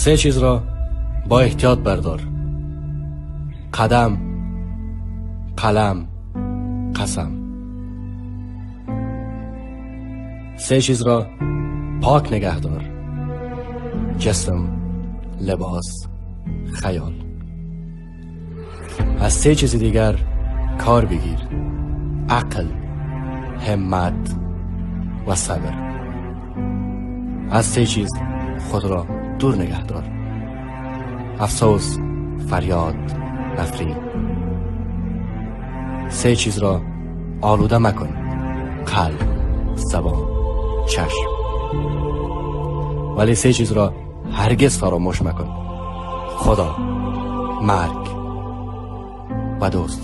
Се чизро бо эҳтиёт бардор: қадам, қалам, қасам. Се чизро пок нигаҳдор: ҷисм, либос, хаёл. Аз се чизи дигар кор бигир: ақл, ҳиммат ва сабр. Аз се чиз худро дур нигаҳдор: афсӯс, фарёд, нафрин. Се чизро олуда макун: қалб, забон, чашм. Вале се чизро ҳаргиз фаромӯш макун: Худо, марг ва дӯст.